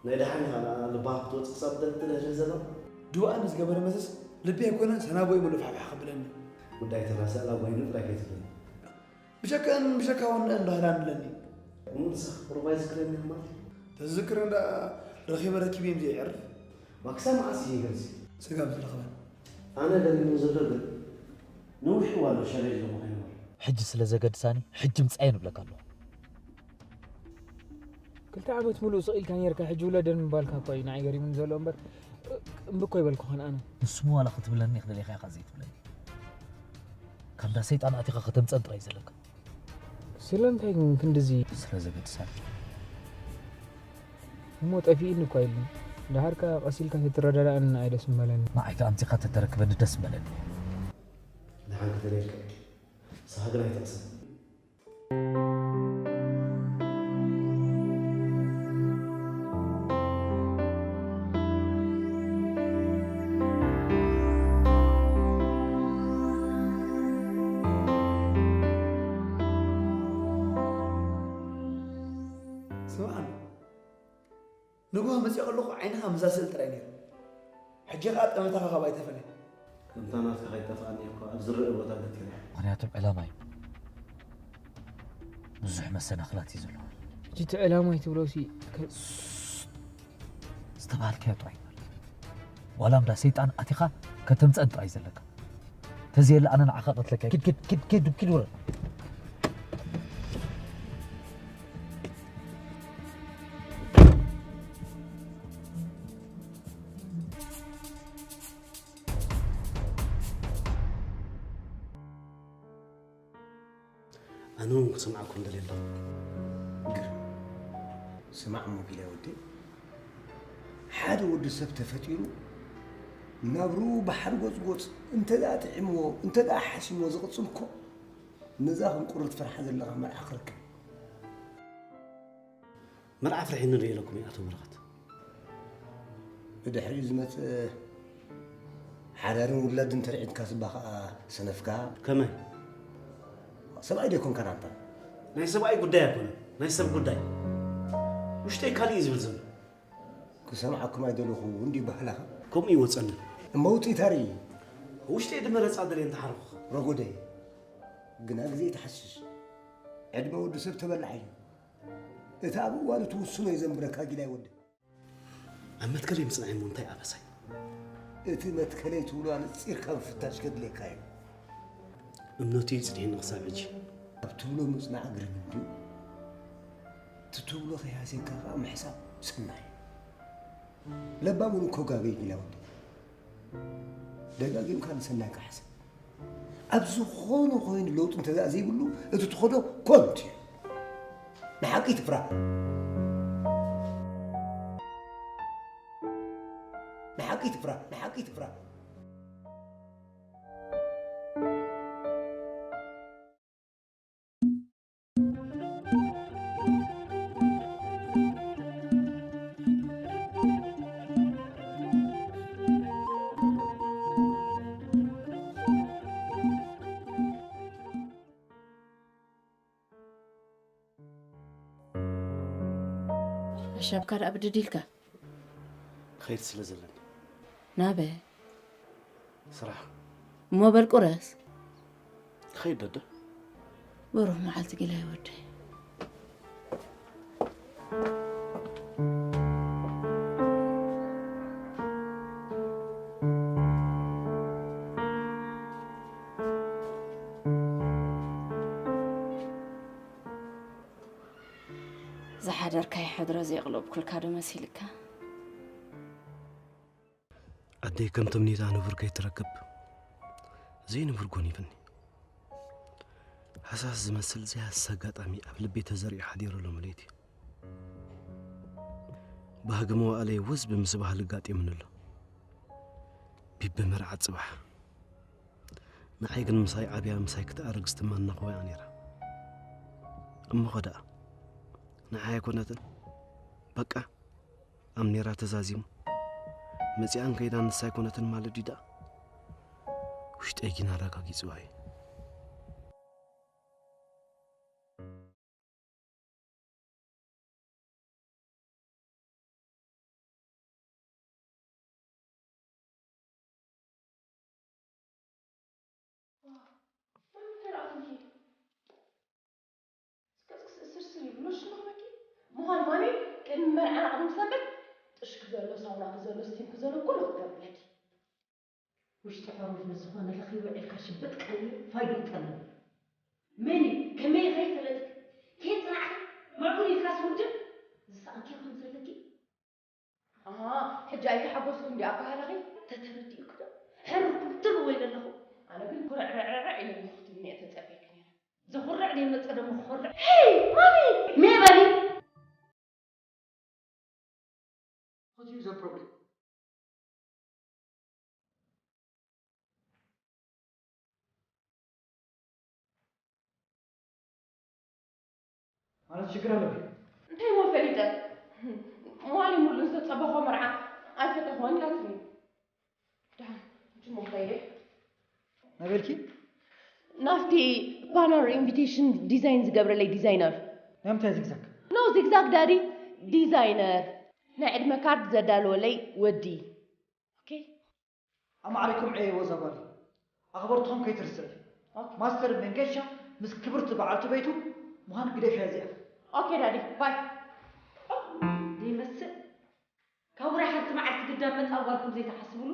ናይ ደሓን ኢኻ ንዓ ልባ ክትወጽእ ክሳብ ደልትለ ዘላ። ድዋኣን ዝገበረ መሰስ ልቢ ኣይኮነን ሰናቦ እዩ ምሉእ ፋሕፋሕ ክብለኒ። ጉዳይ ተራሰ ኣላ ጓይኑ ጥራይ ከይትብለኒ። ብሸከን ብሸካ ወነ እንዳህላን ኣለኒ። እሞ ንስኻ ቁሩብ ኣይዝክረኒ ኢኻ ማለት እዩ? ተዝዝክር እንዳ ረኺበ ረኪበ እዮም ዘየዕርፍ። ማክሳ መዓስ እዩ ይገልጽ? ስጋብ ዝረኽበን። ኣነ ደሚሙ ዘሎ ግን ነዊሕ እዋን ዶ ሸለል ኢሉ ምዃኑ ይበል። ሕጂ ስለ ዘገድሳኒ፣ ሕጂ ምጻየ ንብለካ ኣለኹ። ክልተ ዓመት ሙሉእ ስቕ ኢልካ ኔርካ፣ ሕጂ ውለደን ምባልካ እኳ እዩ ንዓይ ገሪሙኒ ዘሎ እምበር፣ እምቢ እኮ ኣይበልኩኻን ኣነ። ንሱ ዋላ ክትብለኒ ክደልየካ ኢኻ ዘይትብለኒ። ካብ እንዳ ሰይጣን ኣቲኻ ከተምጸን ጥራይ ዘለካ። ስለምንታይ ግን ክንድዚ? ስለ ዘገድሳኒ። እሞ ጠፊእኒ እኳ ኢሉኒ። ደሓር ከኣ ቀስ ኢልካ ተትረዳዳእኒ ንዓይ ደስ ምበለኒ። ንዓይ ከኣ ኣምጺኻ ተተረክበኒ ደስ ምበለኒ። ደሓን ክደልየካ። ንስኻ ግን ኣይትቕሰን። ስምዓኒ፣ ንግሆ መጺኦ ከለኹ ዓይንኻ ምዛ ስእሊ ጥራይ ነይሩ። ሕጂ ኸኣ ጠመታኻ ካብ ኣይተፈለየ። ከምታ ናትካ ከይጠፍኣኒ እኮ ኣብ ዝረአ ቦታ ገትረ። ምኽንያቱ ዕላማ እዩ። ብዙሕ መሰናኽላት እዩ ዘለዎ። ሕጂ እቲ ዕላማ እዩ ትብሎሲ ከ- ዝተባሃልካዮ ጥራይ ግበር። ዋላ እንዳ ሰይጣን ኣቲኻ ከተምጸን ጥራይ ዘለካ። ተዘየለ ኣነ ንዓኻ ቀትለካ። ኪድ፣ ኪድ፣ ኪድ፣ ኪድ፣ ኪድ ውረድ። ኣነ እውን ክሰምዓኩም ደልየ ኣለኹ። ግርም። ስማዕ እሞ ቢላይ ወዲ፣ ሓደ ወዲ ሰብ ተፈጢሩ ናብርኡ ብሓርጎጽጎጽ እንተ ደኣ ጥዒምዎ፣ እንተ ደኣ ሓሲምዎ ዝቕጽል እኮ፣ ነዛ ከም ቁሪ ትፈርሓ ዘለኻ መርዓ ክረክብ። መርዓ ፍርሒኒ ዶ ኢለኩም እየ ኣቶ በረኸት? ብድሕሪኡ ዝመጽእ ሓዳርን ውላድን ተርዒድካ ስባ ኸኣ ሰነፍካ። ከመይ? ሰብኣይ ዶ ኣይኮንካን ኣንታ? ናይ ሰብኣይ ጉዳይ ኣይኮነን፣ ናይ ሰብ ጉዳይ። ውሽጠይ ካልእ እዩ ዝብል ዘሎ። ክሰምዓኩም ኣይደለኹ እንዲ ባህላኻ። ከምኡ ይወጸኒ። እሞ ውጽኢታ ርኢ። ውሽጠይ ድመረጻ ደልየ እንተሓረኹኻ። ረጎደይ። ግና ግዜ ትሓሽሽ። ዕድመ ወዲ ሰብ ተበላሕ እዩ። እቲ ኣብ እዋኑ ትውስኖ እዩ ዘንብረካ ጊላይ ወዲ። ኣብ መትከለይ ምጽናዕ እሞ እንታይ ኣበሳይ? እቲ መትከለይ ትብሎ ኣነጺርካ ምፍታሽ ከድልየካ እዩ። እምነቱ እዩ ጽኒሕኒ ክሳብ ሕጂ። ኣብ ትብሎ ምጽናዕ ግርም እንድዩ። እቲ ትብሎ ከይሃስየካ ከኣ ምሕሳብ ሰናይ። ለባም እውን እኮ ጋገይ ጊላ ወዲ። ደጋጊምካ ንሰናይካ ሕሰብ። ኣብ ዝኾነ ኮይኑ ለውጢ እንተዘይብሉ እቲ ትኸዶ ኮንቱ እዩ። ንሓቂ ትፍራ። ንሓቂ ትፍራ። ንሓቂ ትፍራ። ኣሻብካ ደኣ ብድድ ኢልካ? ክኸይድ ስለ ዘለኒ። ናበ? ስራሕ። እሞ በል ቁረስ። ክኸይድ ደደ። ብሩህ መዓልቲ ጊላይ ወደይ። ዝሓደርካዮ ሕድሮ ዘየቕለብኩልካ ዶ መሲልካ? ኣደይ ከም ተምኒታ ንቡር ከይትረክብ ዘይንቡር ጎኒፍኒ። ሃሳስ ዝመስል ዘይሃስስ ኣጋጣሚ ኣብ ልበይ ተዘሪኡ ሓዲሩ ሎሚ ለይቲ። ባህጊ መዋእለይ ውዝቢ ምስ ባህሊ ጋጢሙኒ ኣሎ። ቢቢ መርዓ ጽባሕ። ንዓይ ግን ምሳይ ዓብያ ምሳይ ክትኣርግ ዝትመና ኮይና ነይራ። እሞ ኸ ደኣ ንዓይ ኣይኮነትን። በቃ ኣምኒራ ተዛዚሙ መጺኣን ከይዳ ንሳ ኣይኮነትን ማለት ድዩ ደኣ? ውሽጠይ ግን ኣረጋጊጽዋ እዩ። ዋው፣ መን ተራእኩኪ? እስከ፣ እስከ ስርስር ይብሎ ሽማመኪ። ምዃን ማሚ፣ ቅድሚ መርዓና ቅድሚ ሰንበት፣ ጥሽኪ ዘሎ፣ ሳውናኪ ዘሎ፣ ስቲምኪ ዘሎ፣ ኩሉ ክገብረልኪ። ውሽጢ ሕሩፍ ምስ ዝኾነ ለኺ ውዒልካ ሽብጥ ቀሊሉ ፋይድኡ ጠልም። መን እዩ? ከመይ ከይፈለጥክ? ከየት ጽናዕካ? ምዕቡል ኢልካስ ውድብ ዝሰኣንኪ ከም ዘለኪ? ኣሃ፣ ሕጂ ኣይተሓጎስኩን ድዩ ኣበሃህላኺ? ተተረዲኡኪ ዶ? ሕሩር ኩምትር ወይለ ኣለኹ። ኣነ ግን ኩርዕርዕርዕ ኢለ ኣለኹ ክትብልኒ እየ ተጸብየኪ ነይረ። ዘኹርዕ ደይመጸ ደሞ ክኾርዕ። ሄይ፣ ማሚ! ሜበሊ! What is the problem? ማለት ሽግር ኣለብኝ። እንታይ እሞ ፈሊጠ? ሞባይል ሙሉ ዝተጸበኾ መርዓ ኣይፈተኾን ኢላትኒ። ደሓን፣ ሕጂ እሞ ክኸይደ። ናበልኪ? ናብቲ ፓነር ኢንቪቴሽን ዲዛይን ዝገብረለይ ዲዛይነር። ናይ ምንታይ ዚግዛግ? ኖ ዚግዛግ ዳዲ፣ ዲዛይነር። ናይ ዕድመ ካርድ ዘዳለወለይ ወዲ። ኦኬ። ኣማዕሪኩም ዕየይዎ እዛ ጓል። ኣኽበርትኹም ከይትርስዕ። ኦኬ። ማስተር መንገሻ ምስ ክብርቲ በዓልቲ ቤቱ ምዃን ግደፍያ እዚኣ። ኦኬ ዳዲ፣ ባይ። ዘይመስል። ካብ ውራይ ሓንቲ መዓልቲ ግዳም መጻ ጓልኩም ዘይትሓስብሉ?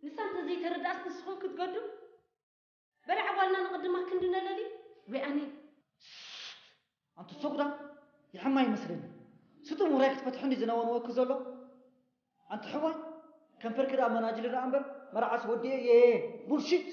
ንሳ እንተዘይተረድኣስ ንስኹም ክትገዱ? በላዕ ጓልና ንቕድማ ክንዲ ነለሊ። ወይ ኣነ። ኣንቲ ሶጉዳ፣ ይሕማ ይመስለኒ። ስጡም ውራይ ክትፈትሑ እንዲ ዝነወንወኪ ዘሎ? ኣንቲ ሕዋይ፣ ከንፈርኪ ደኣ መናጅል ደኣ እምበር፣ መርዓስ ወዲኤ እየ። ቡልሺት!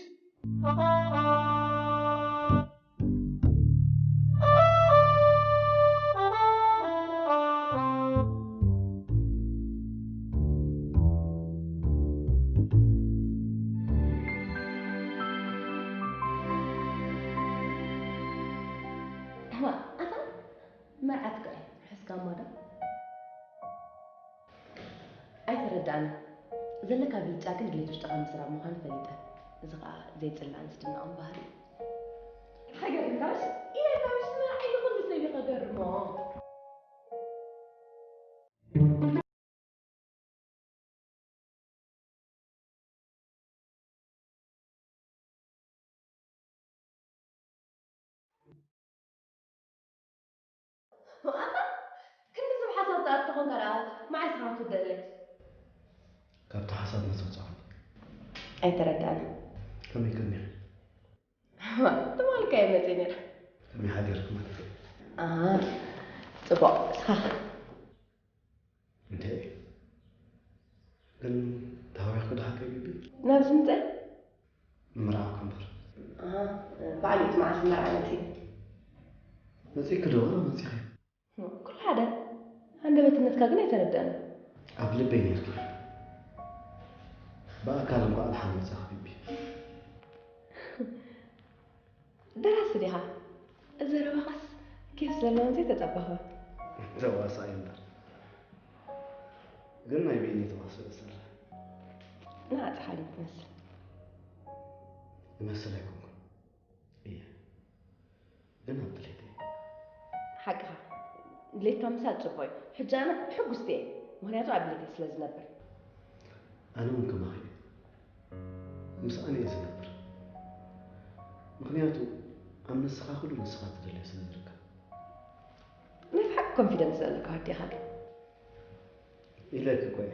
እዋ፣ ኣታ መርዓትካ እዩ፣ ርሑስ ጋማ ዶ? ኣይተረድኣንን። ዘለካ ብልጫ ግን ድሌት ውሽጥኻ ምስራብ ምዃኑ ፈሊጠ። እዚ ኸኣ ዘይጽላእን ዝድነቕን ባህሪ እዩ። ሃገር እንዳርስ ኢለ እንዳርስ መርዓይ ንኹሉ ሰብ እዩ ከገርሞ። ኣታ ክንዲ ሰብ ሓሳብ ትኣቱ ተኾንካ ደኣ መዓስ ኢኻ ክትውደኣለይ? ካብቲ ሓሳብ መስ ወጻኹ? ኣይተረዳእናን። ከመይ ከመይ? ትማልካ እየ መጽእ ነይረ። ከመይ ሓዲርኪ ማለት እዩ? ኣሃ፣ ጽቡቕ። እስኻ ኸ? እንተ ግን ተሃዊኽኪ ዶ ሓቀይ ቢቢ? ናብዚ ምጸ? ምርዓኹ እምበር። ኣሃ፣ በዓል ቤት መዓስ መርዓ መጺኡ? መጺእኪ ዶ ወላ መጺኺ? ኩሉ ሓደ። ሃንደበትነትካ ግን ኣይተረድኣን። ኣብ ልበይ ነርኪ። ብኣካል እንኳ ኣልሓን መጻኺ ቢቢ። ደራሲ ዲኻ? ዘረባኻስ ኬፍ ዘለዎን ዘይተጸበኸ። ተዋሳኣይ እምበር። ግን ናይ ቢኒ ተዋስኦ ይሰርሕ። ንዓጽ ሓሊት ትመስል። ይመስል ኣይኮንኩን። እየ። ግን ኣብ ድሌተይ። ሓቅኻ። ድሌትካ ምሳል ጽቡቕ እዩ። ሕጂ ኣነ ሕጉስቲ እየ። ምኽንያቱ ኣብ ድሌተይ ስለ ዝነብር። ኣነ እውን ከማኺ እየ። ምስ ኣነ እየ ዝነብር። ምኽንያቱ ኣብ ንስኻ ኩሉ ንስኻ ትደልዮ ስለ ዝርከብ። ናይ ብሓቂ ኮንፊደንስ ዘለካ ወዲ ኢኻ ግን። ኢለኪ እኮ እየ።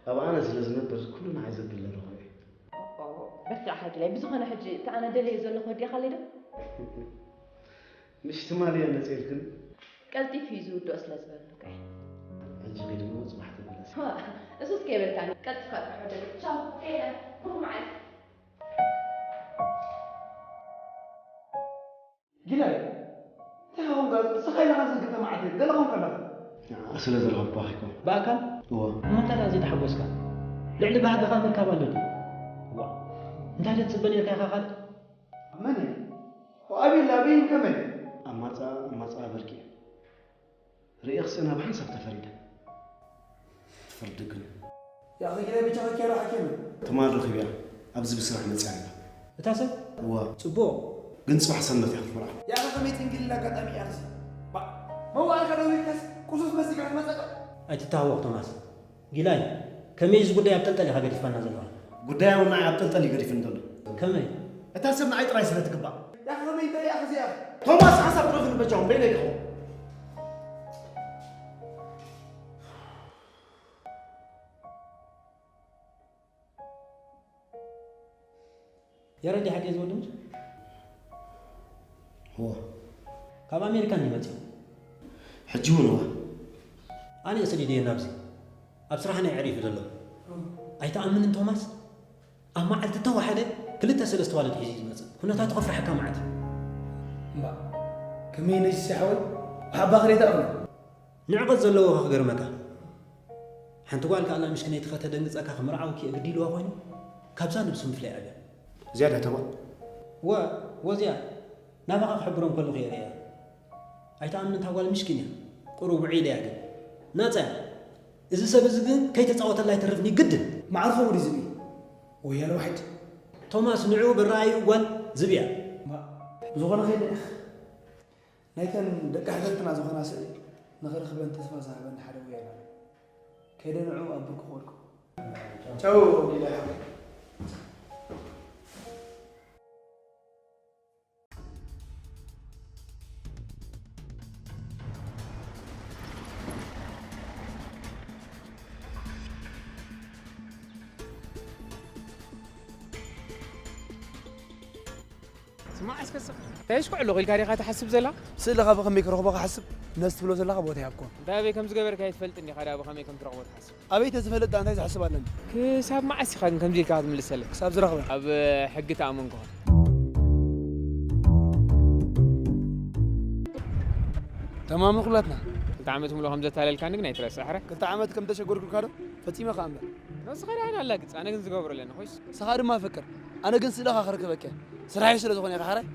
ኣብ ኣነ ስለ ዝነብር ኩሉ ንዓይ ዘብል ኣለኹ እየ። በርትዕ ሓጊላይ። ብዝኾነ ሕጂ እቲ ኣነ ደልዮ ዘለኹ ወዲ ኢኻ ኣለይ ዶ? ምሽ ትማሊ እየ መፅኤልክን። ቀልጢፉ እዩ ዝውድኦ ስለ ዝበልኩ እየ። ሕጂ ኺዲ እሞ ፅባሕ ተመለስ። እሱስ ከይበልካኒ ቀልጢፍካ ጥራሕ ወደለይ። ቻው ከይደ። ብሩኽ መዓልቲ። ጊላይ፣ እንታይ ኾንካ? ንስኻ ኢለኻ ዘግተ መዓት ገለ ኾንካ ኣለኻ። ስለ ዝረኸብኳኺ እኮ። ብኣካል? እወ። ንምንታይ ደኣ ዘይተሓጎስካ? ልዕሊ ባህግኻ ምርካብ ኣሎ ድዩ? ዋ፣ እንታይ ዶ ትጽበ ነርካ ኢኻ ካልእ? መን እያ? ኣቤላ ኣበይን ከመይ? ኣብ ማጻ ኣብ ማጻ በርቂ ርእየ ክስእና ብሓንሳብ ተፈሪደ። ፍርዲ ግን ያኺ ጊላይ ብቻ ኬራ ሓኪም። ትማል ረኺብያ ኣብዚ ብስራሕ መጽያ ነይራ። እታ ሰብ? እዋ። ጽቡቕ። ግን ጽባሕ ሰንበት እያ ክትምርዓ። ያኺ ከመይ ጽንግል ኢላ ኣጋጣሚ እያ ርሲ። ባ መዋእልካ ደዊልካስ ቁሱስ መሲልካ ክትመጸካ? ኣይትተሃወኽ ቶማስ። ጊላይ፣ ከመይ እዚ ጉዳይ ኣብ ጠልጠል ኢኻ ገዲፍካና ዘለኻ? ጉዳይ እውን ንዓይ ኣብ ጠልጠል እዩ ገዲፍኒ ዘሎ። ከመይ? እታ ሰብ ንዓይ ጥራይ ስለ ትግባእ። ያኺ ከመይ እንታይ እያ ኸዚኣ? ቶማስ ሓሳብ ረፍን በጃኹም በይነይ ኢኹም። ያረዲ ሓቂ ዝወድምት? እወ። ካብ ኣሜሪካ እንዲ መፅኡ? ሕጂ እውን እወ። ኣነ እየ ሰዲደዮ ናብዚ። ኣብ ስራሕና እዩ ዕሪፉ ዘሎ። ኣይትኣምንን ቶማስ? ኣብ መዓልቲ ተዋሓደ ክልተ ሰለስተ ዋልድ ሒዙ እዩ ዝመፅእ። ኩነታቱ ከፍርሐካ መዓት እዩ። እምባ፣ ከመይ ነጅስ ይሓወይ? ብሓባ ክሬታ እኽለ። ንዕቐት ዘለዎ ኸ ክገርመካ? ሓንቲ ጓል ከኣላ ምሽክነይቲ ከተደንግጸካ ክምርዓወኪ እየ ግዲ ኢልዋ ኮይኑ ካብዛ ነብሱ ምፍለይ ኣልያ። ዝያዳ ተባ። ወ ወዚያ ናባኻ ክሕብሮም ከለኹ እየ ርእያ። ኣይትኣምንን እታ ጓል ምሽኪን እያ። ቁሩብ ውዒላ እያ ግን ናጻ እያ። እዚ ሰብ እዚ ግን ከይተጻወተላ ኣይተርፍን እዩ ግድን። መዓርፎ ውዲ ዝብኢ ወያነ ዋሕድ። ቶማስ ንዑ ብረኣዩ ጓል ዝብያ። ብዝኾነ ከይደ ናይተን ደቂ ሃገርትና ዝኾና ስእሊ ንኽረኽበን ተስፋ ዝሃበኒ ሓደ ወያነ ኣሎ። ከይደ ንዕኡ ኣብ ብርኩ ክወድቆ። ጨው ኢለ ስማዕ እስከ ስቕ እንታይ ሽኩዕ ኣለኹ ኢልካ ዲኻ ትሓስብ ዘላ? ስእልኻ ብኸመይ ክረኽቦ ክሓስብ ነዚ ትብሎ ዘለኻ ቦታ ይሃብኮ። እንታይ ኣበይ ከም ዝገበርካ ኣይትፈልጥን ዲኻ ደኣ ብኸመይ ከም ትረኽቦ ትሓስብ? ኣበይ ተዝፈልጥ ደኣ እንታይ ዝሓስብ ኣለኒ? ክሳብ መዓስ ኢኻ ግን ከምዚ ኢልካ ክትምልሰለይ? ክሳብ ዝረኽበ። ኣብ ሕጊ ተኣመንኩ ኸ? ተማመን ኩላትና። ክልተ ዓመት ሙሉእ ከም ዘታለልካኒ ግን ኣይትረስዕ ሕራይ። ክልተ ዓመት ከም ተሸገርኩልካ ዶ? ፈጺመ ከኣ እምበር። ንስኻ ደኣ ኣላግጽ፣ ኣነ ግን ዝገብሮ ኣለኒ፣ ኮይስ? ንስኻ ድማ ፍቅር፣ ኣነ ግን ስእልኻ ክረክበካ እየ። ስራሐይ ስለ ዝኾነ ኢኻ፣ ሕራይ?